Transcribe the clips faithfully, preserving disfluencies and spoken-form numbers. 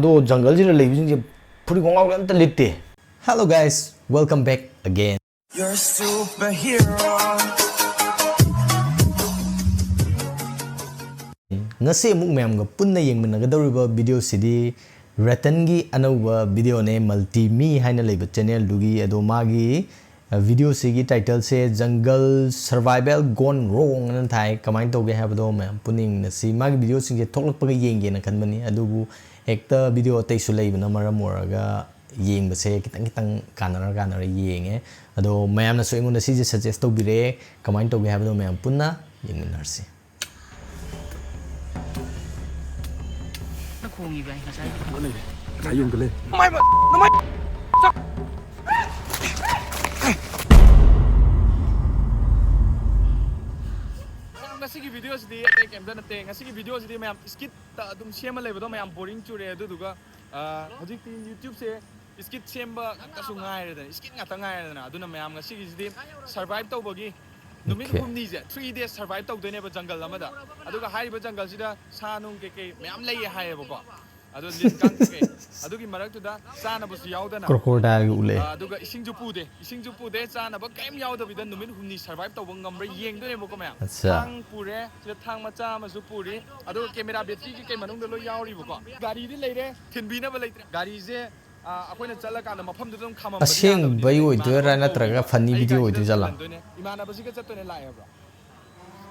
ꯑꯗꯣ ꯖꯪꯒꯜꯁꯤꯗ ꯂꯩꯕꯁꯤꯡꯁꯦ ꯐꯨꯔꯤꯠ ꯈꯣꯡꯒ꯭ꯔꯥꯎ ꯑꯝꯇ ꯂꯤꯠꯇꯦ꯫ Hello guys, welcome back again. You're a superhero. ꯉꯁꯤ ꯑꯃꯨꯛ ꯃꯌꯥꯝꯒ ꯄꯨꯟꯅ ꯌꯦꯡꯃꯤꯟꯅꯒꯗꯧꯔꯤꯕ ꯚꯤꯗꯤꯑꯣꯁꯤꯗꯤ ꯔꯇꯟꯒꯤ ꯑꯅꯧꯕ ꯚꯤꯗꯤꯑꯣꯅꯦ, ꯃꯜꯇꯤ ꯃꯤ ꯍꯥꯏꯅ ꯂꯩꯕ ꯆꯦꯅꯦꯜꯗꯨꯒꯤ꯫ ꯑꯗꯣ ꯃꯥꯒꯤ ꯚꯤꯗꯤꯑꯣꯁꯤꯒꯤ ꯇꯥꯏꯇꯜꯁꯦ Jungle Survival Gone Wrong ꯑꯅ ꯊꯥꯏ꯫ ꯀꯃꯥꯏꯅ ꯇꯧꯒꯦ ꯍꯥꯏꯕꯗꯣ ꯃꯌꯥꯝ ꯄꯨꯟꯅ ꯌꯦꯡꯃꯤꯟꯅꯁꯤ꯫ ꯃꯥꯒꯤ ꯚꯤꯗꯤꯑꯣꯁꯤꯡꯁꯦ ꯊꯣꯛꯂꯛꯄꯒ ꯌꯦꯡꯒꯦꯅ ꯈꯟꯕꯅꯤ, ꯑꯗꯨꯕꯨ ꯍꯦꯛꯇ ꯚꯤꯗꯤꯑꯣ ꯑꯇꯩꯁꯨ ꯂꯩꯕꯅ ꯃꯔꯝ ꯑꯣꯏꯔꯒ ꯌꯦꯡꯕꯁꯦ ꯈꯤꯇꯪ ꯈꯤꯇꯪ ꯀꯥꯟꯅꯔ ꯀꯥꯟꯅꯔ ꯌꯦꯡꯉꯦ꯫ ꯑꯗꯣ ꯃꯌꯥꯝꯅꯁꯨ ꯑꯩꯉꯣꯟꯗ ꯁꯤꯁꯦ ꯁꯖꯦꯁ ꯇꯧꯕꯤꯔꯛꯑꯦ꯫ ꯀꯃꯥꯏꯅ ꯇꯧꯒꯦ ꯍꯥꯏꯕꯗꯣ ꯃꯌꯥꯝ ꯄꯨꯟꯅ ꯌꯦꯡꯃꯤꯟꯅꯔꯁꯤ꯫ ꯅ ꯈꯣꯡꯉꯤꯕ ꯑꯩ ꯉꯁꯥꯏ꯫ ꯀꯥꯏ ꯌꯨꯝꯗ ꯂꯩ? ꯅꯃꯥꯏ ꯃ-, ꯅꯃꯥꯏ ꯆꯥꯛ-, ꯃꯌꯥꯝ, ꯉꯁꯤꯒꯤ ꯚꯤꯗꯤꯑꯣꯁꯤꯗꯤ ꯑꯇꯩ ꯀꯩꯝꯇ ꯅꯠꯇꯦ꯫ ꯉꯁꯤꯒꯤ ꯚꯤꯗꯤꯑꯣꯁꯤꯗꯤ ꯃꯌꯥꯝ ꯁ꯭ꯀꯤꯠꯇ ꯑꯗꯨꯝ ꯁꯦꯝꯃ ꯂꯩꯕꯗꯣ ꯃꯌꯥꯝ ꯕꯣꯔꯤꯡ ꯆꯨꯔꯦ꯫ ꯑꯗꯨꯗꯨꯒ, ꯑ, ꯍꯧꯖꯤꯛꯇꯤ YouTubeꯁꯦ ꯁ꯭ꯀꯤꯠ ꯁꯦꯝꯕ ꯉꯥꯛꯇꯁꯨ ꯉꯥꯏꯔꯦꯗꯅ, ꯁ꯭ꯀꯤꯠ ꯉꯥꯛꯇ ꯉꯥꯏꯔꯦꯗꯅ꯫ ꯑꯗꯨꯅ ꯃꯌꯥꯝ ꯉꯁꯤꯒꯤꯁꯤꯗꯤ ꯁꯔꯚꯥꯏꯚ ꯇꯧꯕꯒꯤ ꯅꯨꯃꯤꯠ Okay. ꯍꯨꯝꯅꯤꯁꯦ, three days survive ꯇꯧꯗꯣꯏꯅꯦꯕ ꯖꯪꯒꯜ ꯑꯃꯗ꯫ ꯑꯗꯨꯒ ꯍꯥꯏꯔꯤꯕ ꯖꯪꯒꯜꯁꯤꯗ ꯁꯥ ꯅꯨꯡ ꯀꯩꯀꯩ ꯃꯌꯥꯝ ꯂꯩꯌꯦ ꯍꯥꯏꯌꯦꯕꯀꯣ꯫ ꯑꯗꯣ ꯂꯤꯟ ꯀꯥꯡ ꯀꯩꯀꯩ꯫ ꯑꯗꯨꯒꯤ ꯃꯔꯛꯇꯨꯗ ꯆꯥꯅꯕꯁꯨ ꯌꯥꯎꯗꯅ꯫ Crocodileꯒ ꯎꯠꯂꯦ꯫ ꯑ, ꯑꯗꯨꯒ ꯏꯁꯤꯡꯁꯨ ꯄꯨꯗꯦ꯫ ꯏꯁꯤꯡꯁꯨ ꯄꯨꯗꯦ, ꯆꯥꯅꯕ ꯀꯔꯤꯝ ꯌꯥꯎꯗꯕꯤꯗ ꯅꯨꯃꯤꯠ ꯍꯨꯝꯅꯤ survive ꯇꯧꯕ ꯉꯝꯕ꯭ꯔꯥ ꯌꯦꯡꯗꯣꯏꯅꯦꯕꯀꯣ ꯃꯌꯥꯝ꯫ ꯑꯠꯆꯥ꯫ ꯊꯥꯡ ꯄꯨꯔꯦ, ꯁꯤꯗ ꯊꯥꯡ ꯃꯆꯥ ꯑꯃꯁꯨ ꯄꯨꯔꯤ꯫ ꯑꯗꯨꯒ camera battery ꯀꯩꯀꯩ ꯃꯅꯨꯡꯗ ꯂꯣꯏ ꯌꯥꯎꯔꯤꯕꯀꯣ꯫ ꯒꯥꯔꯤꯗꯤ ꯂꯩꯔꯦ, ꯊꯤꯟꯕꯤꯅꯕ ꯂꯩꯇ꯭ꯔꯦ꯫ ꯒꯥꯔꯤꯁꯦ, ꯑ, ꯑꯩꯈꯣꯏꯅ ꯆꯠꯂꯀꯥꯟꯗ ꯃꯐꯝꯗꯨꯗ ꯑꯗꯨꯝ ꯈꯥꯝꯃꯝꯕꯗꯤ ꯑꯁꯦꯡꯕꯩ ꯌꯥꯗꯕꯅꯤꯅ ꯑꯣꯏꯗꯣꯏꯔꯥ ꯏꯃꯥꯟꯅꯕ ꯑꯃ ꯅꯠꯇ꯭ꯔꯒ ꯀꯧꯔꯒ funny ꯑꯩ video ꯒꯥꯔꯤꯁꯤꯗ ꯑꯣꯏꯗꯣꯏꯖꯥꯠꯂꯥ? ꯊꯤꯜꯍꯟꯗꯣꯏꯅꯦ꯫ ꯏꯃꯥꯟꯅꯕꯁꯤꯒ ꯆꯠꯇꯣꯏꯅꯦ, ꯂꯥꯛꯑꯦꯕ꯭ꯔꯣ?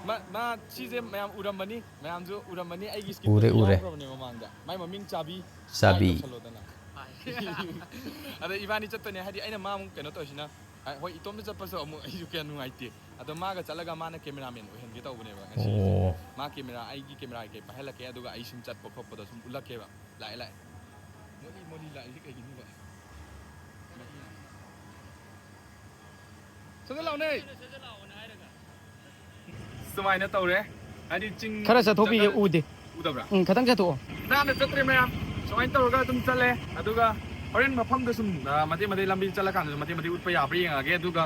ꯃꯥ, ꯃꯥ ꯁꯤꯁꯦ ꯃꯌꯥꯝ ꯎꯔꯝꯃꯅꯤ, ꯃꯌꯥꯝꯁꯨ ꯎꯔꯝꯃꯅꯤ꯫ ꯑꯩꯒꯤ skit ꯎꯔꯦ, ꯇꯁꯨ ꯎꯔꯦ꯫ ꯌꯥꯎꯈ꯭ꯔꯕꯅꯦ ꯃꯃꯥꯡꯗ꯫ ꯃꯥꯏ ꯃꯃꯤꯡ ꯆꯥꯕꯤ꯫ ꯆꯥꯕꯤ꯫ Like ꯇꯧꯁꯜꯂꯣꯗꯅ꯫ ꯑꯗ ꯏꯕꯥꯅꯤ ꯆꯠꯇꯣꯏꯅꯦ, ꯍꯥꯏꯗꯤ ꯑꯩꯅ ꯃꯥ ꯑꯃꯨꯛ ꯀꯩꯅꯣ ꯇꯧꯔꯤꯁꯤꯅ, ꯍꯥꯏ, ꯍꯣꯏ, ꯏꯇꯣꯝꯇ ꯆꯠꯄꯁꯨ ꯑꯃꯨꯛ ꯑꯩꯁꯨ ꯀꯌꯥ ꯅꯨꯡꯉꯥꯏꯇꯦ꯫ ꯑꯗꯣ ꯃꯥꯒ ꯆꯠꯂꯒ ꯃꯥꯅ cameraman ꯑꯣꯏꯍꯟꯒꯦ ꯇꯧꯕꯅꯦꯕ ꯉꯁꯤꯁꯦ꯫ ꯑꯣ꯫ ꯃꯥ camera, ꯑꯩꯒꯤ camera ꯀꯩ ꯄꯥꯏꯍꯜꯂꯛꯀꯦ, ꯑꯗꯨꯒ ꯑꯩ ꯁꯨꯝ ꯆꯠꯄ ꯈꯣꯠꯄꯗꯣ ꯁꯨꯝ ꯎꯠꯂꯛꯀꯦꯕ꯫ ꯂꯥꯛꯑꯦ, ꯂꯥꯛꯑꯦ꯫ ꯃꯣꯂꯤ, ꯃꯣꯂꯤ ꯂꯥꯛꯏꯁꯦ ꯀꯩꯒꯤꯅꯣꯕ? ꯁꯠ ꯁꯠ ꯂꯥꯎꯅꯦ꯫ ꯁꯨꯃꯥꯏꯅ ꯇꯧꯔꯦ꯫ ꯍꯥꯏꯗꯤ ꯆꯤꯡ ꯈꯔ ꯆꯠꯊꯣꯛꯄꯤꯌꯨ, ꯆꯠꯄ-, ꯎꯗꯦ꯫ ꯎꯗꯕ꯭ꯔꯥ? ꯎꯝ, ꯈꯤꯇꯪ ꯆꯠꯊꯣꯛꯑꯣ꯫ ꯅꯥꯟꯅ ꯆꯠꯇ꯭ꯔꯦ ꯃꯌꯥꯝ꯫ ꯁꯨꯃꯥꯏꯅ ꯇꯧꯔꯒ ꯑꯗꯨꯝ ꯆꯠꯂꯦ꯫ ꯑꯗꯨꯒ ꯍꯣꯔꯦꯟ ꯃꯐꯝꯗ ꯁꯨꯝ, ꯑ, ꯃꯇꯦꯛ ꯃꯇꯦꯛ ꯂꯝꯕꯤ ꯆꯠꯂꯀꯥꯟꯗꯁꯨ ꯃꯇꯦꯛ ꯃꯇꯦꯛ ꯎꯠꯄ ꯌꯥꯕ꯭ꯔꯥ ꯌꯦꯡꯉꯛꯑꯒꯦ꯫ ꯑꯗꯨꯒ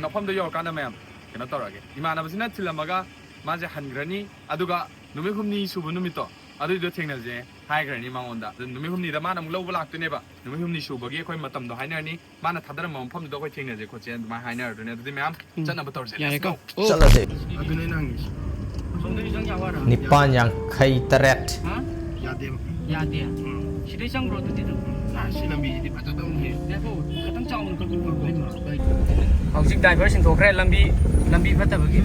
ꯃꯐꯝꯗ ꯌꯧꯔꯀꯥꯟꯗ ꯃꯌꯥꯝ ꯀꯩꯅꯣ ꯇꯧꯔꯛꯑꯒꯦ꯫ ꯏꯃꯥꯟꯅꯕꯁꯤꯅ ꯊꯤꯜꯂꯝꯃꯒ ꯃꯥꯁꯦ ꯍꯟꯈ꯭ꯔꯅꯤ꯫ ꯑꯗꯨꯒ ꯅꯨꯃꯤꯠ ꯍꯨꯝꯅꯤ ꯁꯨꯕ ꯅꯨꯃꯤꯠꯇꯣ, ꯑꯗꯨꯏꯗꯣ ꯊꯦꯡꯅꯁꯦ ꯍꯥꯏꯈ꯭ꯔꯅꯤ ꯃꯉꯣꯟꯗ꯫ ꯑꯗꯨ ꯅꯨꯃꯤꯠ ꯍꯨꯝꯅꯤꯗ ꯃꯥꯅ ꯑꯃꯨꯛ ꯂꯧꯕ ꯂꯥꯛꯇꯣꯏꯅꯦꯕ꯫ ꯅꯨꯃꯤꯠ ꯍꯨꯝꯅꯤ ꯁꯨꯕꯒꯤ ꯑꯩꯈꯣꯏ ꯃꯇꯝꯗꯣ ꯍꯥꯏꯅꯔꯅꯤ꯫ ꯃꯥꯅ ꯊꯥꯗꯔꯝꯕ ꯃꯐꯝꯗꯨꯗ ꯑꯩꯈꯣꯏ ꯊꯦꯡꯅꯁꯦ ꯈꯣꯠꯁꯦ ꯑꯗꯨꯃꯥꯏꯅ ꯍꯥꯏꯅꯔꯗꯣꯏꯅꯦ꯫ ꯑꯗꯨꯗꯤ ꯃꯌꯥꯝ ꯎꯝ꯫ ꯆꯠꯅꯕ ꯇꯧꯔꯁꯦ꯫ Let's ꯌꯥꯔꯦꯀꯣ? Go꯫ ꯑꯣ꯫ ꯆꯠꯂꯁꯦ꯫ ꯑꯗꯨꯅꯦ ꯅꯪꯒꯤꯁꯦ꯫ ꯁꯣꯝꯗꯒꯤ ꯆꯪ ꯌꯥꯕ ꯍꯥꯏꯔꯣ? ꯅꯤꯄꯥꯟ ꯌꯥꯡꯈꯩ ꯇꯔꯦꯠ꯫ ꯍꯥ? ꯌꯥꯗꯦꯕ꯫ ꯌꯥꯗꯦ꯫ ꯎꯝ꯫ ꯁꯤꯗꯩ ꯆꯪꯈ꯭ꯔꯣ ꯑꯗꯨꯗꯤ ꯑꯗꯨꯝ꯫ ꯑꯥ, ꯁꯤ ꯂꯝꯕꯤꯁꯤꯗꯤ ꯐꯖꯗꯧꯅꯤ꯫ ꯉꯥꯏꯈꯣ, ꯈꯤꯇꯪ ꯆꯥꯎꯅ ꯀꯛꯄ ꯍꯧꯖꯤꯛ driver ꯁꯤꯟꯊꯣꯛꯈ꯭ꯔꯦ ꯂꯝꯕꯤ, ꯂꯝꯕꯤ ꯐꯠꯇꯕꯒꯤ꯫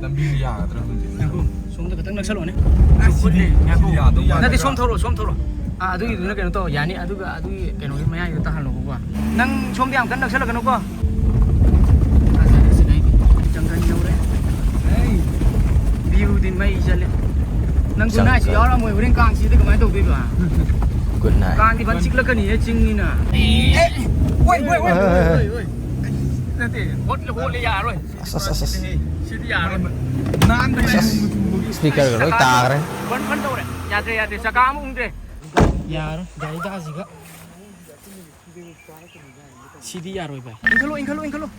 ꯂꯝꯕꯤꯁꯦ ꯌꯥꯒꯗ꯭ꯔꯥ ꯈꯪꯗꯦ꯫ ꯉꯥꯏꯈꯣ, ꯁꯣꯝꯗ ꯈꯤꯇꯪ ꯅꯛꯁꯜꯂꯣꯅꯦ꯫ ꯑꯁ, ꯁꯤꯗꯤ, ꯁꯤꯗꯤ ꯌꯥꯗꯧ ꯅꯠꯇꯦ, ꯃꯥꯟꯗ꯭ꯔꯥ? ꯁꯣꯝ ꯊꯧꯔꯣ, ꯁꯣꯝ ꯊꯧꯔꯣ꯫ ꯑꯥ, ꯑꯗꯨꯒꯤꯗꯨꯅ ꯀꯩꯅꯣ ꯇꯧ, ꯌꯥꯅꯤ꯫ ꯑꯗꯨꯒ ꯑꯗꯨꯒꯤ ꯀꯩꯅꯣꯒꯤ ꯃꯌꯥꯏꯗꯨꯗ ꯇꯥꯍꯜꯂꯣꯕꯀꯣ꯫ ꯅꯪ ꯁꯣꯝꯗ ꯌꯥꯝ ꯀꯟꯅ ꯅꯛꯁꯜꯂꯛꯀꯅꯨꯀꯣ꯫ ꯖꯪꯒꯜ ꯌꯧꯔꯦ꯫ View ꯗꯤ ꯃꯩ ꯆꯠꯂꯦ꯫ ꯅꯪ ꯖꯪꯒꯜ꯫ Good night ꯁꯨ ꯌꯥꯎꯔꯝꯃꯣꯏ, ꯍꯣꯔꯦꯟ ꯀꯥꯡ ꯆꯤꯛꯑꯗꯤ ꯀꯃꯥꯏꯅ ꯇꯧꯗꯣꯏꯕ? Good night꯫ ꯀꯥꯡꯗꯤ ꯐꯖꯅ ꯆꯤꯛꯂꯛꯀꯅꯤꯍꯦ, ꯆꯤꯡꯅꯤꯅ꯫ ꯑꯦ, ꯋꯦꯠ, ꯋꯦꯠ, ꯋꯦꯠ, ꯍꯣꯏ, ꯍꯣꯏ, ꯋꯦꯠ, ꯍꯣꯏ, ꯋꯦꯠ꯫ ꯅꯠꯇꯦ, ꯍꯣꯠꯂꯦ, ꯍꯣꯠꯂꯦ, ꯌꯥꯔꯣꯏ꯫ ꯑꯁ, ꯑꯁ, ꯑꯁ, ꯑꯁ꯫ ꯁꯤꯗꯤ ꯌꯥꯔꯣꯏ꯫ ꯅꯥꯟꯕꯅꯤ꯫ ꯑꯁ, ꯑꯁ꯫ Speaker ꯒ ꯂꯣꯏ ꯇꯥꯈ꯭ꯔꯦ꯫ ꯕꯟ, ꯕꯟ ꯇꯧꯔꯦ꯫ ꯌꯥꯗ꯭ꯔꯦ, ꯌꯥꯗ꯭ꯔꯦ꯫ ꯆꯀꯥ ꯑꯃ ꯎꯪꯗ꯭ꯔꯦ꯫ ꯌꯥꯔꯣꯏ, ꯒꯥꯔꯤ ꯊꯥꯁꯤꯒ꯫ ꯁꯤꯗꯤ ꯌꯥꯔꯣꯏ ꯚꯥꯏ꯫ ꯏꯟꯈꯠꯂꯣ, ꯏꯟꯈꯠꯂꯣ, ꯏꯟꯈꯠꯂꯣ꯫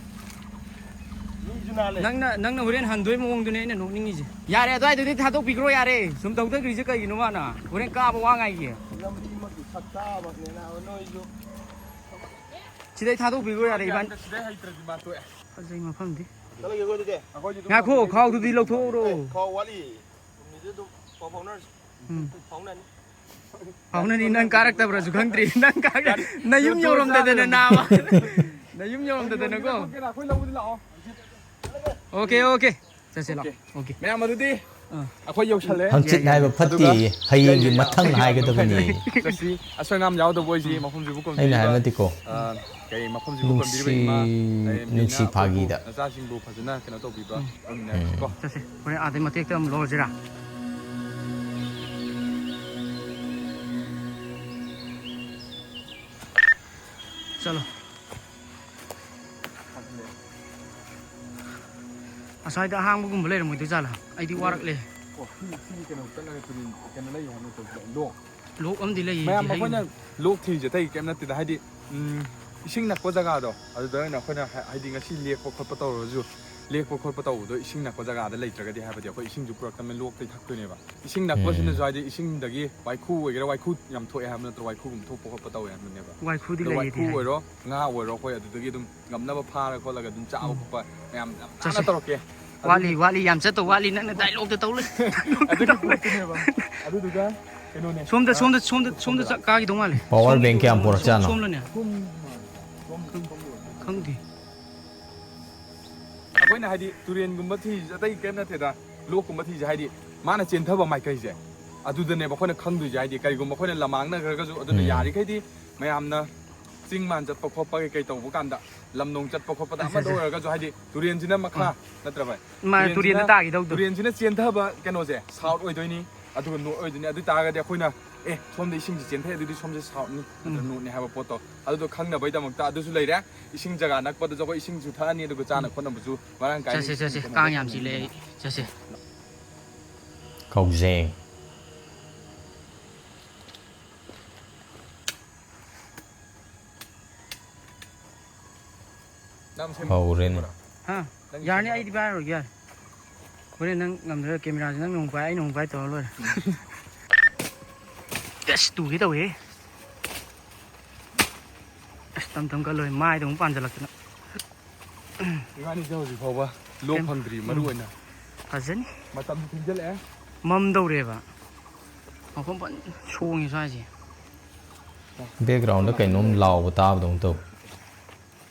ꯅꯪꯅ, ꯅꯪꯅ ꯍꯣꯔꯦꯟ ꯍꯟꯗꯣꯏ ꯃꯑꯣꯡꯗꯨꯅꯦ ꯑꯩꯅ ꯅꯣꯛꯅꯤꯡꯉꯤꯁꯦ꯫ ꯌꯥꯔꯦ, ꯑꯗꯨꯋꯥꯏꯗꯨꯗꯤ ꯊꯥꯗꯣꯛꯄꯤꯈ꯭ꯔꯣ ꯌꯥꯔꯦ꯫ ꯁꯨꯝ ꯇꯧꯊꯈ꯭ꯔꯤꯁꯦ ꯀꯩꯒꯤꯅꯣ ꯃꯥꯅ? ꯍꯣꯔꯦꯟ ꯀꯥꯕ ꯋꯥ ꯉꯥꯏꯒꯦ꯫ ꯁꯤꯗꯩ ꯊꯥꯗꯣꯛꯄꯤꯈ꯭ꯔꯣ ꯌꯥꯔꯦ, ꯏꯕꯥꯅꯤ꯫ ꯁꯤꯗꯩ ꯍꯩꯇ꯭ꯔꯗꯤ ꯃꯥ ꯇꯣꯛꯑꯦ꯫ ꯐꯖꯩ ꯃꯐꯝꯗꯤ꯫ ꯆꯠꯂꯒꯦꯀꯣ ꯑꯗꯨꯗꯤ꯫ ꯑꯩꯈꯣꯏꯁꯨ ꯑꯗꯨꯝ ꯉꯥꯏꯈꯣ, ꯈꯥꯎꯗꯨꯗꯤ ꯂꯧꯊꯣꯛꯎꯔꯣ꯫ ꯑꯦ, ꯈꯥꯎ ꯋꯥꯠꯂꯤ꯫ ꯎꯝ꯫ ꯐꯥꯎꯅꯅꯤ꯫ ꯐꯥꯎꯅꯅꯤ, ꯅꯪ ꯀꯥꯔꯛꯇꯕ꯭ꯔꯁꯨ ꯈꯪꯗ꯭ꯔꯤ꯫ ꯅꯪ ꯀꯥꯔꯛ-, ꯅꯌꯨꯝ ꯌꯧꯔꯝꯗꯗꯅ ꯅꯥꯕ꯫ ꯅꯌꯨꯝ ꯌꯧꯔꯝꯗꯗꯅꯀꯣ꯫ ꯑꯩꯈꯣꯏ ꯂꯧꯕꯗꯤ ꯂꯥꯛꯑꯣ꯫ Okay, okay꯫ ꯆꯠꯁꯦ ꯂꯥꯛꯑꯣ꯫ Okay꯫ Okay꯫ ꯃꯌꯥꯝ ꯑꯗꯨꯗꯤ ꯑꯥ꯫ ꯑꯩꯈꯣꯏ ꯌꯧꯁꯜꯂꯦ꯫ ꯍꯪꯆꯤꯠ ꯌꯥꯏ, ꯌꯥꯏ꯫ ꯍꯥꯏꯕ ꯐꯠꯇꯦ, ꯑꯗꯨꯒ ꯍꯌꯦꯡꯒꯤ ꯌꯥꯏ, ꯌꯥꯏ, ꯃꯊꯪ ꯌꯥꯏ꯫ ꯍꯥꯏꯒꯗꯕꯅꯤ꯫ ꯆꯠꯁꯤ, ꯑꯁꯣꯏ ꯑꯉꯥꯝ ꯌꯥꯎꯗꯕ ꯑꯣꯏꯁꯤ, ꯎꯝ꯫ ꯃꯐꯝꯁꯤꯕꯨ ꯑꯩꯅ ꯀꯣꯟꯕꯤꯔꯤꯕ, ꯍꯥꯏꯕ ꯅꯠꯇꯦꯀꯣ꯫ ꯑ, ꯀꯩ ꯃꯐꯝꯁꯤꯕꯨ ꯅꯨꯡꯁꯤ-, ꯀꯣꯟꯕꯤꯔꯤꯕ ꯏꯃꯥ, ꯀꯩ ꯅꯨꯡꯁꯤ ꯃꯤꯅ ꯑꯩꯈꯣꯏꯕꯨ ꯐꯥꯒꯤꯗ꯫ ꯅꯆꯥꯁꯤꯡꯕꯨ ꯐꯖꯅ ꯀꯩꯅꯣ ꯇꯧꯕꯤꯕ ꯎꯝ꯫ ꯇꯧꯃꯤꯟꯅꯔꯁꯤꯀꯣ꯫ ꯎꯝ꯫ ꯆꯠꯁꯦ꯫ ꯍꯣꯔꯦꯟ ꯑꯥꯗꯩ ꯃꯇꯦꯛꯇ ꯑꯃꯨꯛ ꯂꯧꯔꯁꯤꯔꯥ? ꯆꯠꯂꯣ꯫ ꯑꯁ꯭ꯋꯥꯏꯗ ꯑꯍꯥꯡꯕꯒꯨꯝꯕ ꯂꯩꯔꯝꯃꯣꯏꯗꯣꯏ ꯖꯥꯠꯂꯥ? ꯑꯩꯗꯤ ꯋꯥꯔꯛꯂꯦ꯫ ꯑꯣ, ꯁꯤ, ꯁꯤꯒꯤ ꯀꯩꯅꯣ ꯆꯠꯂꯒ ꯇꯨꯔꯦꯟ ꯀꯩꯅꯣ ꯂꯩ ꯍꯥꯏꯕ ꯅꯠꯇ꯭ꯔꯣ? ꯂꯣꯛ? ꯂꯣꯛ ꯑꯃꯗꯤ ꯂꯩꯌꯦ ꯃꯌꯥꯝ ꯍꯥꯏꯅꯦ꯫ ꯑꯩꯈꯣꯏꯅ ꯂꯣꯛ ꯊꯤꯔꯤꯁꯦ ꯑꯇꯩ ꯀꯩꯝ ꯅꯠꯇꯦꯗ, ꯍꯥꯏꯗꯤ, ꯎꯝ, ꯏꯁꯤꯡ ꯅꯛꯄ ꯖꯒꯥꯗꯣ, ꯑꯗꯨꯗ ꯑꯣꯏꯅ ꯑꯩꯈꯣꯏꯅ ꯍꯥ-, ꯍꯥꯏꯗꯤ ꯉꯁꯤ ꯂꯦꯛꯄ ꯈꯣꯠꯄ ꯇꯧꯔꯁꯨ, ꯂꯦꯛꯄ ꯈꯣꯠꯄ ꯇꯧꯕꯗꯣ ꯏꯁꯤꯡ ꯅꯛꯄ ꯖꯒꯥꯗ ꯂꯩꯇ꯭ꯔꯒꯗꯤ, ꯍꯥꯏꯕꯗꯤ ꯑꯩꯈꯣꯏ ꯏꯁꯤꯡꯁꯨ ꯄꯨꯔꯛꯇꯕꯅꯤꯅ ꯂꯣꯛꯇꯩ ꯊꯛꯇꯣꯏꯅꯦꯕ꯫ ꯏꯁꯤꯡ ꯅꯛꯄꯁꯤꯅꯁꯨ ꯎꯝ꯫ ꯍꯥꯏꯗꯤ ꯏꯁꯤꯡꯗꯒꯤ ꯋꯥꯏꯈꯨ ꯑꯣꯏꯒꯦꯔꯥ, ꯋꯥꯏꯈꯨ ꯌꯥꯝ ꯊꯣꯛꯑꯦ ꯍꯥꯏꯕ ꯅꯠꯇ꯭ꯔꯣ? ꯋꯥꯏꯈꯨꯒꯨꯝꯕ ꯊꯣꯛꯄ ꯈꯣꯠꯄ ꯇꯧꯋꯦ ꯍꯥꯏꯕꯅꯦꯕ꯫ ꯋꯥꯏꯈꯨꯗꯤ ꯑꯗꯣ ꯂꯩꯌꯦꯗꯤ ꯋꯥꯏꯈꯨ ꯍꯥꯏ꯫ ꯑꯣꯏꯔꯣ, ꯉꯥ ꯑꯣꯏꯔꯣ, ꯑꯩꯈꯣꯏ ꯑꯗꯨꯗꯒꯤ ꯑꯗꯨꯝ ꯉꯝꯅꯕ ꯐꯥꯔ ꯈꯣꯠꯂꯒ ꯑꯗꯨꯝ ꯆꯥꯕ ꯎꯝ꯫ ꯈꯣꯠꯄ ꯃꯌꯥꯝ ꯌꯥꯝ ꯅꯥꯟꯅ ꯆꯠꯁꯦ꯫ ꯇꯧꯔꯛꯀꯦ꯫ ꯋꯥꯠꯂꯤ, ꯑꯗꯨꯒꯤ ꯋꯥꯠꯂꯤ, ꯌꯥꯝ ꯆꯠꯇꯧ ꯋꯥꯠꯂꯤ꯫ ꯅꯪꯅ ꯗꯥꯏꯂꯣꯛꯇ ꯇꯧ ꯂꯩ꯫ ꯑꯗꯨꯒꯤ ꯄꯣꯠꯇꯨꯅꯦꯕ꯫ ꯑꯗꯨꯗꯨꯒ ꯀꯩꯅꯣꯅꯦ꯫ ꯁꯣꯝꯗ, ꯑ, ꯁꯣꯝꯗ, ꯁꯣꯝꯗ, ꯁꯣꯝꯗ ꯆꯥꯛ ꯀꯥꯈꯤꯗꯧ ꯃꯥꯜꯂꯦ꯫ Power bank ꯀꯌꯥꯝ ꯁꯣꯝ-, ꯄꯨꯔꯛꯆꯥꯠꯅꯣ? ꯁꯣꯝꯂꯅꯦ? ꯁꯣꯝ, ꯁꯣꯝ, ꯁꯣꯝ꯫ ꯈꯪꯗꯦ꯫ ꯑꯩꯈꯣꯏꯅ ꯍꯥꯏꯗꯤ ꯇꯨꯔꯦꯟꯒꯨꯝꯕ ꯊꯤꯔꯤꯁꯦ ꯑꯇꯩ ꯀꯩꯝ ꯅꯠꯇꯦꯗ, ꯂꯣꯛꯀꯨꯝꯕ ꯊꯤꯔꯤꯁꯦ ꯍꯥꯏꯗꯤ ꯃꯥꯅ ꯆꯦꯟꯊꯕ ꯃꯥꯏꯀꯩꯁꯦ, ꯑꯗꯨꯗꯅꯦꯕ ꯑꯩꯈꯣꯏꯅ ꯈꯪꯗꯣꯏꯁꯦ꯫ ꯍꯥꯏꯗꯤ ꯀꯔꯤꯒꯨꯝꯕ ꯑꯩꯈꯣꯏꯅ ꯂꯃꯥꯡꯅꯈ꯭ꯔꯒꯁꯨ, ꯑꯗꯨꯅ ꯎꯝ꯫ ꯌꯥꯔꯤꯈꯩꯗꯤ ꯃꯌꯥꯝꯅ ꯆꯤꯡ ꯃꯥꯟ ꯆꯠꯄ ꯈꯣꯠꯄ ꯀꯩ ꯀꯩ ꯇꯧꯕ ꯀꯥꯟꯗ, ꯂꯝ ꯅꯣꯡ ꯆꯠꯄ ꯈꯣꯠꯄꯗ ꯑꯠꯆꯥ, ꯑꯃꯗ ꯑꯠꯆꯥ꯫ ꯑꯣꯏꯔꯒꯁꯨ, ꯍꯥꯏꯗꯤ ꯇꯨꯔꯦꯟꯁꯤꯅ ꯃꯈꯥ ꯎꯝ꯫ ꯅꯠꯇ꯭ꯔꯕ? ꯃꯥꯅꯦ, ꯇꯨꯔꯦꯟꯁꯤꯅ, ꯇꯨꯔꯦꯟꯗ ꯇꯥꯈꯤꯗꯧꯗꯣ꯫ ꯇꯨꯔꯦꯟꯁꯤꯅ ꯆꯦꯟꯊꯕ ꯀꯩꯅꯣꯁꯦ south ꯑꯣꯏꯗꯣꯏꯅꯤ, ꯑꯗꯨꯒ north ꯑꯣꯏꯗꯣꯏꯅꯤ꯫ ꯑꯗꯨ ꯑꯣꯏ ꯇꯥꯔꯒꯗꯤ ꯑꯩꯈꯣꯏꯅ, "ꯑꯦ, ꯁꯣꯝꯗ ꯏꯁꯤꯡꯁꯤ ꯆꯦꯟꯊꯩ, ꯑꯗꯨꯗꯤ ꯁꯣꯝꯁꯦ southꯅꯤ, ꯅꯠꯇ꯭ꯔ ꯎꯝ꯫ Northꯅꯤ" ꯍꯥꯏꯕ ꯄꯣꯠꯇꯣ ꯑꯗꯨꯗꯣ ꯈꯪꯅꯕꯒꯤꯗꯃꯛꯇ ꯑꯗꯨꯁꯨ ꯂꯩꯔꯦ꯫ ꯏꯁꯤꯡ ꯖꯒꯥ ꯅꯛꯄꯗꯁꯨ ꯑꯩꯈꯣꯏ ꯏꯁꯤꯡꯁꯨ ꯊꯛꯑꯅꯤ, ꯑꯗꯨꯒ ꯆꯥꯅ ꯎꯝ꯫ ꯈꯣꯠꯅꯕꯁꯨ ꯃꯔꯥꯡ ꯀꯥꯏꯅ ꯆꯠꯁꯦ, ꯏꯁꯤꯡ ꯆꯠꯁꯦ꯫ ꯀꯩꯅꯣ ꯀꯥꯡ ꯌꯥꯝ ꯆꯤꯛꯂꯦ ꯐꯪꯒꯅꯤꯗꯅ꯫ ꯑꯩ꯫ ꯆꯠꯁꯦ꯫ ꯀꯧꯖꯦꯡ꯫ ꯅꯪ ꯁꯦꯝ-, ꯍꯧꯔꯦꯅꯦ꯫ ꯁꯦꯝꯃꯨꯔꯣ? ꯍꯥ? ꯅꯪ ꯌꯥꯔꯅꯤ, ꯁꯦꯝꯃꯨꯔꯣ? ꯑꯩꯗꯤ ꯄꯥꯏꯔꯔꯣꯏꯒꯦ, ꯌꯥꯔꯦ꯫ ꯍꯣꯔꯦꯟ ꯅꯪ ꯉꯝꯗ꯭ꯔꯒ ꯀꯦꯃꯦꯔꯥꯁꯦ ꯅꯪꯅ ꯑꯃꯨꯛ ꯄꯥꯏ, ꯑꯩꯅ ꯑꯃꯨꯛ ꯄꯥꯏ ꯇꯧꯔ ꯂꯣꯏꯔꯦ꯫ ꯑꯁ, ꯇꯨꯒꯦ ꯇꯧꯋꯦꯍꯦ꯫ ꯑꯁ, ꯇꯝ ꯇꯝ ꯀꯜꯂꯣꯏ, ꯃꯥꯏꯗ ꯑꯃꯨꯛ ꯄꯥꯟꯁꯤꯜꯂꯛꯇꯅ꯫ ꯏꯕꯥꯅꯤꯁꯦ ꯍꯧꯖꯤꯛ ꯐꯥꯎꯕ ꯂꯣꯛ ꯀꯩꯝ-, ꯐꯪꯗ꯭ꯔꯤ, ꯎꯝ꯫ ꯃꯔꯨ ꯑꯣꯏꯅ꯫ ꯐꯖꯅꯤ꯫ ꯃꯇꯝꯁꯨ ꯊꯦꯡꯖꯤꯜꯂꯛꯑꯦ꯫ ꯃꯝꯗꯧꯔꯦꯕ꯫ ꯃꯐꯝ ꯐꯖꯅ ꯁꯣꯡꯉꯦ ꯁ꯭ꯋꯥꯏꯁꯦ꯫ Backgroundꯗ ꯀꯩꯅꯣꯝ ꯂꯥꯎꯕ ꯇꯥꯕꯗꯧꯅ ꯇꯧ꯫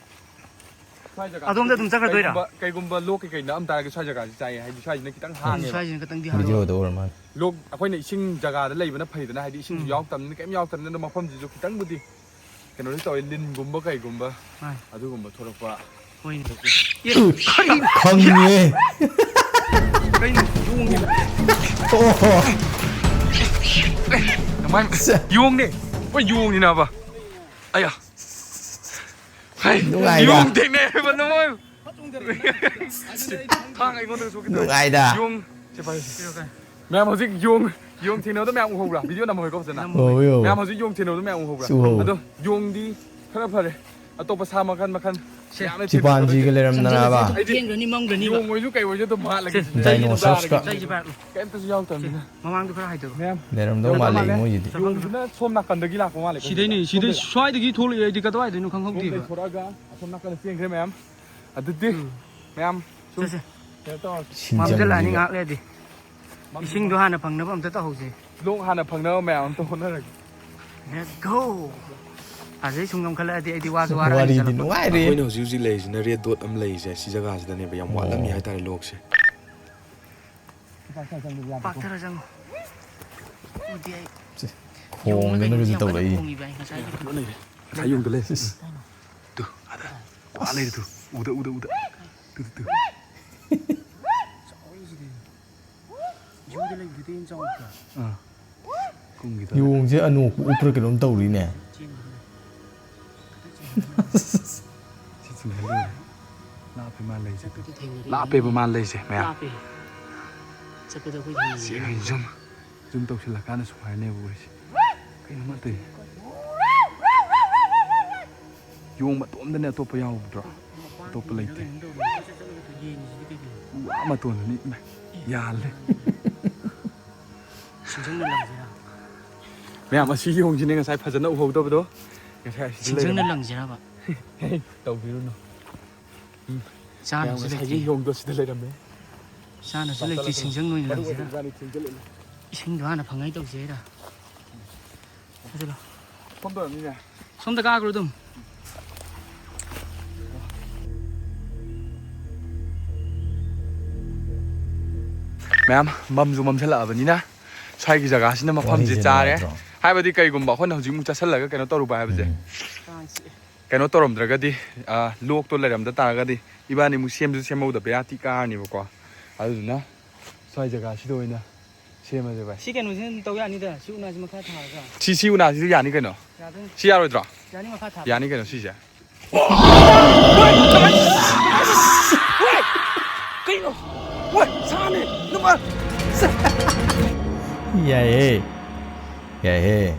ꯁ꯭ꯋꯥꯏ ꯖꯒꯥꯁꯤ ꯑꯗꯣꯝꯗ ꯑꯗꯨꯝ ꯆꯠꯈ꯭ꯔꯗꯣꯏꯔꯥ? ꯀꯩꯒꯨꯝꯕ, ꯀꯩꯒꯨꯝꯕ ꯂꯣꯛ ꯀꯩꯀꯩ ꯅꯛꯑꯝ ꯇꯥꯔꯒꯗꯤ ꯁ꯭ꯋꯥꯏ ꯖꯒꯥꯁꯤ ꯆꯥꯏꯌꯦ, ꯍꯥꯏꯗꯤ ꯁ꯭ꯋꯥꯏꯁꯤꯅ ꯈꯤꯇꯪ ꯎꯝ, ꯍꯥꯡꯉꯦꯕ꯫ ꯁ꯭ꯋꯥꯏꯁꯤꯅ ꯈꯤꯇꯪꯗꯤ ꯍꯥꯡꯉꯦ꯫ Videoꯗ ꯑꯣꯏꯔ ꯃꯥꯜꯂꯦ꯫ ꯂꯣꯛ, ꯑꯩꯈꯣꯏꯅ ꯏꯁꯤꯡ ꯖꯒꯥꯗ ꯂꯩꯕꯅ ꯐꯩꯗꯅ, ꯍꯥꯏꯗꯤ ꯏꯁꯤꯡꯁꯨ ꯎꯝ꯫ ꯌꯥꯎꯔꯛꯇꯕꯅꯤꯅ, ꯀꯩꯝ ꯌꯥꯎꯔꯛꯇꯕꯅꯤꯅ, ꯑꯗꯣ ꯃꯐꯝꯁꯤꯁꯨ ꯈꯤꯇꯪꯕꯨꯗꯤ ꯀꯩꯅꯣꯗꯤ ꯇꯧꯋꯦ, ꯂꯤꯟꯒꯨꯝꯕ ꯀꯩꯒꯨꯝꯕ ꯃꯥꯅꯤ꯫ ꯑꯗꯨꯒꯨꯝꯕ ꯊꯣꯛꯂꯛꯄ꯫ ꯍꯣꯏꯅꯦ꯫ ꯑꯦ, ꯀꯔꯤꯅꯣ? ꯈꯪꯉꯦ꯫ ꯀꯩꯅꯣ? ꯌꯣꯡꯅꯤꯅ꯫ ꯑꯣꯍꯣ꯫ ꯀꯃꯥꯏ-, ꯁꯦ꯫ ꯌꯣꯡꯅꯦ꯫ ꯍꯣꯏ, ꯌꯣꯡꯅꯤꯅꯕ꯫ ꯑꯌꯥ꯫ ꯍꯩ, ꯅꯨꯡꯉꯥꯏꯗ꯫ ꯌꯣꯡ ꯊꯦꯡꯅꯩ ꯍꯥꯏꯕ ꯅꯃꯣꯏ꯫ ꯊꯥꯡ ꯑꯩꯉꯣꯟꯗ ꯁꯣꯛꯈꯤꯗꯧꯔꯦ꯫ ꯅꯨꯡꯉꯥꯏꯗ꯫ ꯌꯣꯡ-, ꯁꯦ ꯄꯥꯏꯌꯨ, ꯁꯦ꯫ ꯃꯌꯥꯝ ꯍꯧꯖꯤꯛ ꯌꯣꯡ, ꯌꯣꯡ ꯊꯦꯡꯅꯕꯗꯣ ꯃꯌꯥꯝ ꯎꯍꯧꯕ꯭ꯔꯥ? Video ꯅꯝꯍꯧꯋꯦꯀꯣ ꯐꯖꯅ꯫ ꯎꯍꯧꯋꯤ, ꯎꯍꯧꯋꯤ꯫ ꯃꯌꯥꯝ ꯍꯧꯖꯤꯛ ꯌꯣꯡ ꯊꯦꯡꯅꯕꯗꯣ ꯃꯌꯥꯝ ꯎꯍꯧꯕ꯭ꯔꯥ? ꯎꯍꯧꯋꯤ꯫ ꯑꯗꯣ ꯌꯣꯡꯗꯤ ꯈꯔ ꯐꯔꯦ꯫ ꯑꯇꯣꯞꯄ ꯁꯥ ꯃꯈꯜ ꯃꯈꯜ ꯆꯤꯄꯥꯟꯖꯤꯒ ꯂꯩꯔꯝꯗꯅꯕ꯫ ꯊꯦꯡꯈ꯭ꯔꯅꯤ, ꯃꯝꯈ꯭ꯔꯅꯤ꯫ ꯌꯣꯡ ꯑꯣꯏꯁꯨ ꯀꯩ ꯑꯣꯏꯁꯨ ꯑꯗꯨꯝ ꯍꯥꯠꯂꯒꯦ꯫ ꯗꯥꯏꯅꯣꯁꯔꯁꯀ꯫ ꯀꯩꯁꯨ ꯄꯥꯏꯔꯛꯑꯣ꯫ ꯀꯩꯝꯇꯁꯨ ꯌꯥꯎꯗꯕꯅꯤꯅ꯫ ꯃꯃꯥꯡꯗ ꯈꯔ ꯍꯥꯏꯗꯧ꯫ ꯂꯩꯔꯝꯗꯧ ꯃꯥꯜꯂꯦ ꯃꯣꯏꯁꯤꯗꯤ꯫ ꯌꯣꯡꯁꯤꯅ ꯁꯣꯝ ꯅꯥꯀꯟꯗꯒꯤ ꯂꯥꯛꯄ ꯃꯥꯜꯂꯦ꯫ ꯁꯤꯗꯩꯅꯦ, ꯁꯤꯗꯩ ꯁ꯭ꯋꯥꯏꯗꯒꯤ ꯊꯣꯛꯂꯛꯑꯦ ꯑꯩꯗꯤ ꯀꯗꯥꯏꯗꯩꯅꯣ ꯁꯣꯝꯗꯒꯤ ꯈꯪꯍꯧꯗꯦꯕ꯫ ꯊꯣꯔꯛꯑꯒ ꯑꯁꯣꯝ ꯅꯥꯀꯟꯗ ꯆꯦꯟꯈ꯭ꯔꯦ ꯃꯌꯥꯝ꯫ ꯑꯗꯨꯗꯤ ꯃꯌꯥꯝ ꯁꯨꯝ ꯆꯠꯁꯦ꯫ ꯀꯩꯅꯣ ꯇꯧꯔꯁꯤ꯫ ꯃꯝꯁꯤꯜꯂꯛꯑꯅꯤ ꯁꯤꯟꯖꯪꯕꯤꯅꯤꯒ꯫ ꯉꯥꯏꯍꯥꯛ ꯂꯩꯔꯗꯤ꯫ ꯏꯁꯤꯡꯗꯣ ꯍꯥꯟꯅ ꯐꯪꯅꯕ ꯑꯝꯇ ꯇꯧꯍꯧꯁꯦ꯫ ꯂꯣꯛ ꯍꯥꯟꯅ ꯐꯪꯅꯕ ꯃꯌꯥꯝ ꯑꯝꯇ ꯍꯣꯠꯅꯔꯒꯦ꯫ Let's go꯫ ꯑꯗꯩ ꯁꯨꯝ ꯉꯝꯈꯠꯂꯛꯑꯗꯤ ꯑꯩꯗꯤ ꯋꯥꯁꯨ ꯋꯥꯔꯦ ꯋꯥꯔꯤꯗꯤ ꯍꯜꯂꯛꯄ꯫ ꯅꯨꯡꯉꯥꯏꯔꯦ꯫ ꯑꯩꯈꯣꯏꯅ ꯍꯧꯖꯤꯛ ꯍꯧꯖꯤꯛ ꯂꯩꯔꯤꯁꯤꯅ ꯔꯦꯠ ꯗꯣꯠ ꯑꯃ ꯂꯩꯔꯤꯁꯦ ꯁꯤ ꯖꯒꯥꯁꯤꯗꯅꯦꯕ ꯌꯥꯝ ꯋꯥꯠꯂꯝꯃꯤ ꯍꯥꯏꯇꯥꯔꯦ ꯂꯣꯛꯁꯦ꯫ ꯄꯥꯛꯊꯔ ꯆꯪꯉꯣ꯫ ꯎꯗꯤ ꯑꯩ ꯈꯣꯡꯗꯅ ꯀꯩꯁꯨ ꯌꯥꯝ ꯀꯟꯅ ꯇꯧꯔꯛꯏ꯫ ꯈꯣꯡꯉꯤꯕ ꯑꯩ ꯉꯁꯥꯏꯒꯤ꯫ ꯉꯁꯥꯏ ꯌꯨꯝꯗ ꯂꯩ꯫ ꯇꯨ ꯑꯗ ꯋꯥ ꯂꯩꯔꯦ ꯇꯨ ꯎꯗ ꯎꯗ ꯎꯗ꯫ Two two two. ꯌꯨꯝꯗ ꯂꯩꯕꯗꯨꯗꯤ ꯑꯩꯅ ꯆꯥꯎꯕ꯭ꯔꯥ? ꯑꯥ꯫ ꯀꯨꯝꯈꯤꯗ꯫ ꯌꯣꯡꯁꯦ ꯑꯅꯣꯛꯄ ꯎꯞꯄ꯭ꯔꯥ ꯀꯩꯅꯣꯝ ꯇꯧꯔꯤꯅꯦ꯫ ꯆꯦꯟꯕꯗꯨꯅ꯫ ꯁꯤ ꯆꯤꯡꯈꯠꯂꯨꯔꯦ꯫ ꯂꯥꯞꯄꯦ ꯃꯥ ꯂꯩꯁꯦ꯫ ꯆꯠꯄꯗꯤ ꯊꯦꯡꯅꯔꯦ꯫ ꯂꯥꯞꯄꯦꯕ ꯃꯥ ꯂꯩꯁꯦ ꯃꯌꯥꯝ꯫ ꯂꯥꯞꯄꯦ꯫ ꯆꯠꯄꯗ ꯑꯩꯈꯣꯏ ꯁꯤ ꯊꯦꯡꯅꯔꯦ꯫ ꯑꯩ ꯖꯨꯝ ꯖꯨꯝ ꯇꯧꯁꯤꯜꯂꯀꯥꯟꯗ ꯁꯨꯃꯥꯏꯅꯅꯦꯕ ꯎꯔꯤꯁꯦ꯫ ꯀꯩꯅꯣ ꯃꯥ ꯇꯧꯔꯤꯁꯦ? ꯌꯣꯡ ꯃꯇꯣꯝꯗꯅꯦ ꯑꯇꯣꯞꯄ ꯌꯥꯎꯕꯗ꯭ꯔꯣ? ꯑꯇꯣꯞꯄ ꯂꯩꯇꯦ꯫ ꯀꯩꯅꯣ ꯇꯧꯔꯦ꯫ ꯀꯣꯏꯆꯠ ꯆꯠꯂꯒ ꯌꯦꯡꯉꯤꯁꯤꯗꯤ ꯀꯩꯒꯤꯅꯣ? ꯎ ꯋꯥ ꯃꯇꯣꯟꯗꯅꯤ ꯏꯃꯥ ꯌꯥꯜꯂꯦ꯫ ꯁꯤꯡꯖꯪꯅ ꯂꯪꯁꯤꯔꯥ? ꯃꯌꯥꯝ ꯑꯁꯤ ꯌꯣꯡꯁꯤꯅꯦ ꯉꯁꯥꯏ ꯐꯖꯅ ꯎꯍꯧꯗꯕꯗꯣ꯫ ꯉꯁꯥꯏ ꯑꯁꯤꯗ ꯁꯤꯡꯖꯪꯅ ꯂꯩꯔꯝꯃꯦ꯫ ꯂꯪꯁꯤꯔꯕ? ꯇꯧꯕꯤꯔꯨꯅꯨ꯫ ꯃꯌꯥꯝ ꯆꯥꯅꯕꯁꯨ ꯉꯁꯥꯏꯒꯤ ꯂꯩꯇꯦ꯫ ꯌꯣꯡꯗꯣ ꯁꯤꯗ ꯂꯩꯔꯝꯃꯦ꯫ ꯆꯥꯅꯕꯁꯨ ꯂꯩꯇꯦ, ꯁꯤꯡꯖꯪ ꯅꯣꯏꯅ ꯂꯪꯁꯤꯔꯥ? ꯏꯕꯥꯅꯤ ꯊꯦꯡꯖꯤꯜꯂꯛꯑꯦ꯫ ꯏꯁꯤꯡꯗꯣ ꯍꯥꯟꯅ ꯐꯪꯉꯥꯏ ꯇꯧꯁꯦ ꯍꯥꯏꯔ? ꯆꯠꯂꯣ꯫ ꯁꯣꯝꯗ ꯑꯣꯏꯔꯝꯅꯤꯅꯦ꯫ ꯁꯣꯝꯗ ꯀꯥꯈ꯭ꯔꯣ ꯑꯗꯨꯝ꯫ ꯃꯌꯥꯝ ꯃꯝꯁꯨ ꯃꯝꯁꯤꯜꯂꯛꯑꯕꯅꯤꯅ ꯁ꯭ꯋꯥꯏꯒꯤ ꯖꯒꯥꯁꯤꯅ ꯃꯐꯝꯁꯦ ꯋꯥꯔꯤꯁꯦ ꯆꯥꯔꯦ꯫ ꯅꯨꯡꯉꯥꯏꯇ꯭ꯔꯣ? ꯍꯥꯏꯕꯗꯤ ꯀꯩꯒꯨꯝꯕ ꯑꯩꯈꯣꯏꯅ ꯍꯧꯖꯤꯛꯃꯨꯛ ꯆꯠꯁꯤꯜꯂꯒ ꯀꯩꯅꯣ ꯇꯧꯔꯨꯕ ꯍꯥꯏꯕꯁꯦ, ꯎꯝ꯫ ꯀꯥꯡ ꯆꯤꯛꯑꯦ꯫ ꯀꯩꯅꯣ ꯇꯧꯔꯝꯗ꯭ꯔꯒꯗꯤ, ꯑ, ꯂꯣꯛꯇꯣ ꯂꯩꯔꯝꯗ ꯇꯥꯔꯒꯗꯤ ꯏꯕꯥꯅꯤꯃꯨꯛ ꯁꯦꯝꯁꯨ ꯁꯦꯝꯍꯧꯗꯕ ꯕꯦꯔꯥ ꯊꯤ ꯀꯥꯔꯅꯤꯕꯀꯣ꯫ ꯑꯗꯨꯗꯨꯅ ꯁ꯭ꯋꯥꯏ ꯖꯒꯥꯁꯤꯗ ꯑꯣꯏꯅ ꯁꯦꯝꯃꯁꯦ ꯚꯥꯏ꯫ ꯁꯤ ꯀꯩꯅꯣꯁꯤꯅ ꯑꯗꯨꯝ ꯇꯧ ꯌꯥꯅꯤꯗ, ꯁꯤ ꯎꯅꯥꯁꯤ ꯃꯈꯥ ꯊꯥꯔꯒ꯫ ꯁꯤ, ꯁꯤ ꯎꯅꯥꯁꯤꯁꯨ ꯌꯥꯅꯤ ꯀꯩꯅꯣ꯫ ꯌꯥꯗꯣꯏꯅꯤ꯫ ꯁꯤ ꯌꯥꯔꯣꯏꯗ꯭ꯔꯣ? ꯌꯥꯅꯤ, ꯃꯈꯥ ꯊꯥꯕ꯫ ꯌꯥꯅꯤ ꯀꯩꯅꯣ ꯁꯤꯁꯦ꯫ ꯀꯩꯅꯣ? ꯋꯥ, ꯁꯥꯅꯦ, ꯅꯨꯄꯥ꯫ ꯌꯥꯏꯍꯦ꯫ ꯌꯥꯏꯍꯦ꯫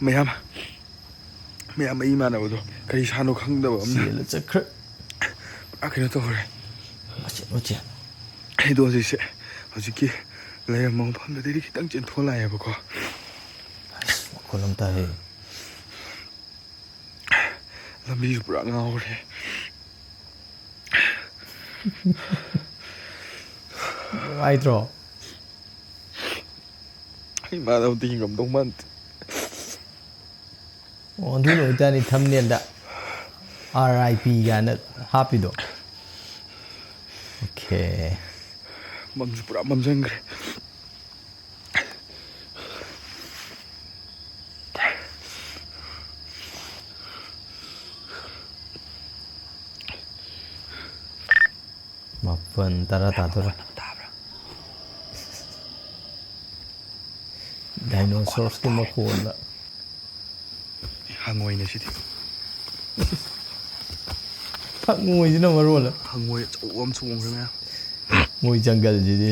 ꯃꯌꯥꯝ ꯃꯌꯥꯝ ꯃꯩ ꯃꯥꯟꯅꯕꯗꯣ ꯀꯔꯤ ꯁꯥꯅꯣ ꯈꯪꯗꯕ ꯑꯃꯅ ꯆꯦꯜꯂ ꯆꯠꯈ꯭ꯔꯦ꯫ ꯄꯨꯔꯥ ꯀꯩꯅꯣ ꯇꯧꯈ꯭ꯔꯦ꯫ ꯃꯆꯦꯠ ꯃꯆꯦꯠ꯫ ꯑꯩꯗꯣ ꯍꯧꯖꯤꯛꯁꯦ ꯍꯧꯖꯤꯛꯀꯤ ꯂꯩꯔꯝꯕ ꯃꯐꯝꯗꯨꯗꯩꯗꯤ ꯈꯤꯇꯪ ꯆꯦꯟꯊꯣꯛꯂꯛꯑꯦꯕꯀꯣ꯫ ꯑꯁ ꯃꯈꯣꯟ ꯑꯃ ꯇꯥꯏꯌꯦ꯫ ꯂꯝꯕꯤꯁꯨ ꯄꯨꯔꯥ ꯉꯥꯎꯔꯦ꯫ ꯅꯨꯡꯉꯥꯏꯇ꯭ꯔꯣ? ꯑꯩ ꯃꯥꯅꯕꯗꯤ ꯍꯤꯡꯉꯝꯗꯧ ꯃꯥꯟꯗꯦ꯫ ꯑꯣ ꯑꯗꯨꯅ ꯑꯣꯏꯇꯥꯔꯗꯤ ꯊꯝꯅꯦꯜꯗ ꯑꯥꯔ ꯑꯥꯏ ꯄꯤ ꯀꯥꯏꯅ ꯍꯥꯞꯄꯤꯗꯣ꯫ ꯑꯣꯀꯦ꯫ ꯃꯝꯁꯨ ꯄꯨꯔꯥ ꯃꯝꯁꯤꯟꯈ꯭ꯔꯦ꯫ ꯃꯥꯄꯜ ꯇꯔꯥ ꯇꯥꯗꯣꯔꯦ꯫ ꯗꯥꯏꯅꯣꯁꯣꯔꯁꯀꯤ ꯃꯈꯣꯟꯗ꯫ ꯍꯪꯉꯣꯏꯅꯦ ꯁꯤꯗꯤ꯫ ꯍꯪꯉꯣꯏꯁꯤꯅ ꯃꯔꯣꯜ ꯑꯃ꯫ ꯍꯪꯉꯣꯏ ꯑꯆꯧꯕ ꯑꯃ ꯆꯣꯡꯈ꯭ꯔꯦ ꯃꯌꯥꯝ꯫ ꯃꯣꯏ ꯖꯪꯒꯜꯁꯤꯗꯤ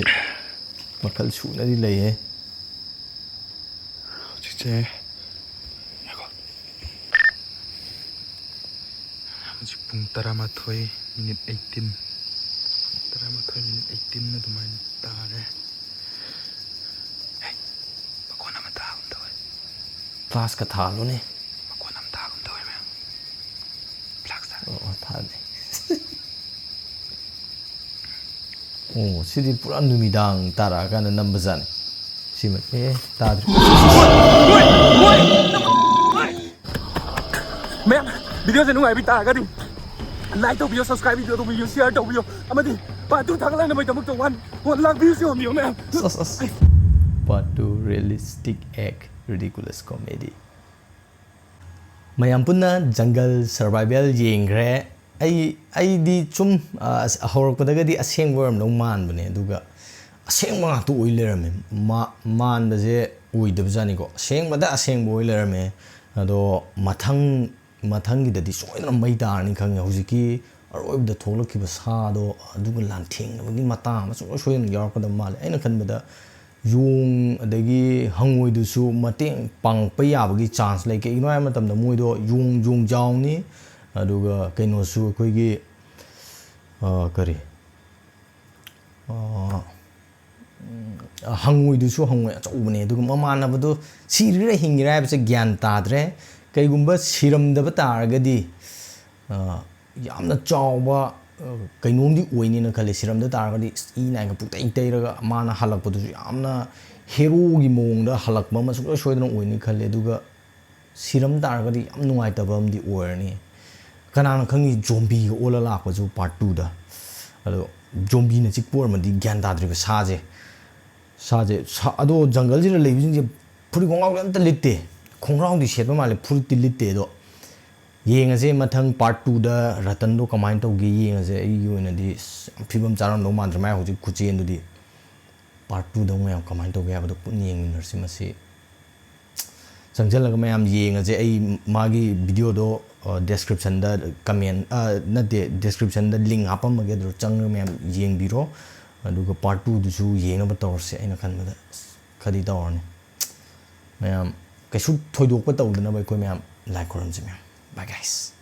ꯃꯈꯜ ꯁꯨꯅꯗꯤ ꯂꯩꯍꯦ꯫ ꯍꯧꯖꯤꯛꯁꯦ ꯉꯥꯏꯈꯣ꯫ ꯍꯧꯖꯤꯛ ꯄꯨꯡ ꯇꯔꯥꯃꯥꯊꯣꯏ ꯃꯤꯅꯤꯠ ꯑꯩꯠꯇꯤꯟ꯫ ꯇꯔꯥꯃꯥꯊꯣꯏ ꯃꯤꯅꯤꯠ ꯑꯩꯠꯇꯤꯟ ꯑꯗꯨꯃꯥꯏꯅ ꯇꯥꯔꯦ꯫ ꯍꯦ, ꯃꯈꯣꯟ ꯑꯃ ꯇꯥꯕꯒꯨꯝ ꯇꯧꯋꯦ꯫ ꯐ꯭ꯂꯥꯁꯀ ꯊꯥꯜꯂꯨꯅꯦ꯫ ꯃꯈꯣꯟ ꯑꯃ ꯇꯥꯕꯒꯨꯝ ꯇꯧꯋꯦ ꯃꯌꯥꯝ꯫ ꯐ꯭ꯂꯥꯁ ꯊꯥꯜꯂꯦ꯫ ꯑꯣ ꯊꯥꯜꯂꯦ꯫ ꯑꯣ ꯁꯤꯗꯤ ꯄꯨꯔꯥ ꯅꯨꯃꯤꯗꯥꯡ ꯇꯥꯔꯛꯑꯀꯥꯟꯗ ꯅꯝꯕꯖꯥꯠꯅꯤ꯫ ꯁꯤꯃ ꯑꯦ ꯇꯥꯗ꯭ꯔꯤ꯫ ꯃꯌꯥꯝ, ꯚꯤꯗꯤꯑꯣꯁꯦ ꯅꯨꯡꯉꯥꯏꯕꯤ ꯇꯥꯔꯒꯗꯤ ꯂꯥꯏꯛ ꯇꯧꯕꯤꯌꯣ, ꯁꯕꯁꯀ꯭ꯔꯥꯏꯕ ꯚꯤꯗꯤꯑꯣ ꯇꯧꯕꯤꯌꯣ, ꯁꯤꯌꯥꯔ ꯇꯧꯕꯤꯌꯣ, ꯑꯃꯗꯤ ꯄꯥꯔꯠ ꯇꯨ ꯊꯥꯒꯠꯂꯛꯅꯕꯒꯤꯗꯃꯛꯇ ꯋꯥꯟ ꯋꯥꯟ ꯂꯥꯛ ꯚ꯭ꯌꯨꯁ ꯌꯧꯍꯟꯕꯤꯌꯣ ꯃꯌꯥꯝ꯫ ꯑꯁ ꯑꯁ꯫ Part two realistic act ridiculous comedy꯫ ꯃꯌꯥꯝ ꯄꯨꯟꯅ ꯖꯪꯒꯜ ꯁꯔꯚꯥꯏꯚꯦꯜ ꯌꯦꯡꯈ꯭ꯔꯦ꯫ ꯑꯩ ꯑꯩꯗꯤ ꯁꯨꯝ ꯑ, ꯑꯁ, ꯍꯧꯔꯛꯄꯗꯒꯗꯤ ꯑꯁꯦꯡꯕ ꯑꯣꯏꯔꯝꯗꯧ ꯃꯥꯟꯕꯅꯦ, ꯑꯗꯨꯒ ꯑꯁꯦꯡꯕ ꯉꯥꯛꯇ ꯑꯣꯏ ꯂꯩꯔꯝꯃꯦ꯫ ꯃꯥ- ꯃꯥꯟꯕꯁꯦ ꯑꯣꯏꯗꯕꯖꯥꯠꯅꯤꯀꯣ, ꯑꯁꯦꯡꯕꯗ ꯑꯁꯦꯡꯕ ꯑꯣꯏ ꯂꯩꯔꯝꯃꯦ꯫ ꯑꯗꯣ ꯃꯊꯪ ꯃꯊꯪꯒꯤꯗꯗꯤ ꯁꯣꯏꯗꯅ ꯃꯩ ꯇꯥꯔꯅꯤ ꯈꯪꯉꯦ꯫ ꯍꯧꯖꯤꯛꯀꯤ ꯑꯔꯣꯏꯕꯗ ꯊꯣꯛꯂꯛꯈꯤꯕ ꯁꯥꯗꯣ ꯑꯗꯨꯒ ꯂꯥꯟꯊꯦꯡꯅꯕꯒꯤ ꯃꯇꯥꯡ ꯑꯃ ꯁꯨꯡꯁꯣꯏ ꯁꯣꯏꯗꯅ ꯌꯥꯎꯔꯛꯀꯗꯕ ꯃꯥꯜꯂꯦ꯫ ꯑꯩꯅ ꯈꯟꯕꯗ ꯌꯣꯡ ꯑꯗꯒꯤ ꯍꯪꯉꯣꯏꯗꯨꯁꯨ ꯃꯇꯦꯡ ꯄꯥꯡꯉꯛꯄ ꯌꯥꯕꯒꯤ ꯆꯥꯟꯁ ꯂꯩ꯫ ꯀꯩꯒꯤꯅꯣ ꯍꯥꯏꯕ ꯃꯇꯝꯗ ꯃꯣꯏꯗꯣ ꯌꯣꯡ ꯌꯣꯡꯖꯥꯎꯅꯤ, ꯑꯗꯨꯒ ꯀꯩꯅꯣꯁꯨ ꯑꯩꯈꯣꯏꯒꯤ ꯑ, ꯀꯔꯤ ꯑ, ꯎꯝ, ꯍꯪꯉꯣꯏꯗꯨꯁꯨ ꯍꯪꯉꯣꯏ ꯑꯆꯧꯕꯅꯦ, ꯑꯗꯨꯒ ꯃꯃꯥꯟꯅꯕꯗꯣ ꯁꯤꯔꯤꯔꯥ ꯍꯤꯡꯉꯤꯔꯥ ꯍꯥꯏꯕꯁꯦ ꯒ꯭ꯌꯥꯟ ꯇꯥꯗ꯭ꯔꯦ꯫ ꯀꯩꯒꯨꯝꯕ ꯁꯤꯔꯝꯗꯕ ꯇꯥꯔꯒꯗꯤ ꯑ, ꯌꯥꯝꯅ ꯆꯥꯎꯕ ꯑ, ꯀꯩꯅꯣꯝꯗꯤ ꯑꯣꯏꯅꯤꯅ ꯈꯜꯂꯤ꯫ ꯁꯤꯔꯝꯗ ꯇꯥꯔꯒꯗꯤ ꯏ ꯅꯥꯏꯒ ꯄꯨꯛꯇꯩ ꯇꯩꯔꯒ ꯃꯥꯅ ꯍꯜꯂꯛꯄꯗꯨꯁꯨ ꯌꯥꯝꯅ ꯍꯦꯔꯣꯒꯤ ꯃꯑꯣꯡꯗ ꯍꯜꯂꯛꯄ ꯑꯃ ꯁꯨꯡꯁꯣꯏ ꯁꯣꯏꯗꯅ ꯑꯣꯏꯅꯤ ꯈꯜꯂꯤ꯫ ꯑꯗꯨꯒ ꯁꯤꯔꯝ ꯇꯥꯔꯒꯗꯤ ꯌꯥꯝ ꯅꯨꯡꯉꯥꯏꯇꯕ ꯑꯃꯗꯤ ꯑꯣꯏꯔꯅꯤ꯫ ꯀꯅꯥꯅ ꯈꯪꯉꯤ ꯖꯣꯝꯕꯤꯒ ꯑꯣꯜꯂ ꯂꯥꯛꯄꯁꯨ ꯄꯥꯔꯠ ꯇꯨꯗ꯫ ꯑꯗꯣ ꯖꯣꯝꯕꯤꯅ ꯆꯤꯛꯄ ꯑꯣꯏꯔꯝꯃꯗꯤ ꯒ꯭ꯌꯥꯟ ꯇꯥꯗ꯭ꯔꯤꯕ ꯁꯥꯁꯦ꯫ ꯁꯥꯁꯦ ꯁꯥ ꯑꯗꯣ ꯖꯪꯒꯜꯁꯤꯗ ꯂꯩꯕꯁꯤꯡꯁꯦ ꯐꯨꯔꯤꯠ ꯈꯣꯡꯒ꯭ꯔꯥꯎꯁꯦ ꯑꯝꯇ ꯂꯤꯠꯇꯦ꯫ ꯈꯣꯡꯒ꯭ꯔꯥꯎꯗꯤ ꯁꯦꯠꯄ ꯃꯥꯜꯂꯦ, ꯐꯨꯔꯤꯠꯇꯤ ꯂꯤꯠꯇꯦ꯫ ꯑꯗꯣ ꯌꯦꯡꯉꯁꯦ ꯃꯊꯪ ꯄꯥꯔꯠ ꯇꯨꯗ ꯔꯇꯟꯗꯣ ꯀꯃꯥꯏꯅ ꯇꯧꯒꯦ ꯌꯦꯡꯉꯁꯦ꯫ ꯑꯩꯒꯤ ꯑꯣꯏꯅꯗꯤ ꯑꯁ, ꯌꯥꯝ ꯐꯤꯕꯝ ꯆꯥꯔꯝꯗꯧ ꯃꯥꯟꯗ꯭ꯔꯦ ꯃꯥꯏ ꯍꯧꯖꯤꯛ ꯈꯨꯆꯦꯟꯗꯨꯗꯤ꯫ ꯄꯥꯔꯠ ꯇꯨꯗ ꯑꯃꯨꯛ ꯃꯌꯥꯝ ꯀꯃꯥꯏꯅ ꯇꯧꯒꯦ ꯍꯥꯏꯕꯗꯣ ꯄꯨꯟꯅ ꯌꯦꯡꯃꯤꯟꯅꯔꯁꯤ꯫ ꯃꯁꯤ ꯆꯪꯁꯤꯜꯂꯒ ꯃꯌꯥꯝ ꯌꯦꯡꯉꯁꯦ꯫ ꯑꯩ ꯃꯥꯒꯤ ꯚꯤꯗꯤꯑꯣꯗꯣ ꯗꯦꯁꯀ꯭ꯔꯤꯞꯁꯟꯗ ꯀꯃꯦꯟ ꯅꯠꯇꯦ, ꯗꯦꯁꯀ꯭ꯔꯤꯞꯁꯟꯗ ꯂꯤꯡ ꯍꯥꯞꯄꯝꯃꯒꯦ, ꯑꯗꯨꯗ ꯆꯪꯉꯒ ꯃꯌꯥꯝ ꯌꯦꯡꯕꯤꯔꯣ꯫ ꯑꯗꯨꯒ ꯄꯥꯔꯠ ꯇꯨꯗꯨꯁꯨ ꯌꯦꯡꯅꯕ ꯇꯧꯔꯁꯦ꯫ ꯑꯩꯅ ꯈꯟꯕꯗ ꯑꯁ, ꯈꯔꯗꯤ ꯇꯧꯔꯅꯤ꯫ ꯃꯌꯥꯝ ꯀꯩꯁꯨ ꯊꯣꯏꯗꯣꯛꯄ ꯇꯧꯗꯅꯕ ꯑꯩꯈꯣꯏ ꯃꯌꯥꯝ ꯂꯥꯏ ꯈꯨꯔꯨꯝꯁꯤ ꯃꯌꯥꯝ꯫ Bye guys꯫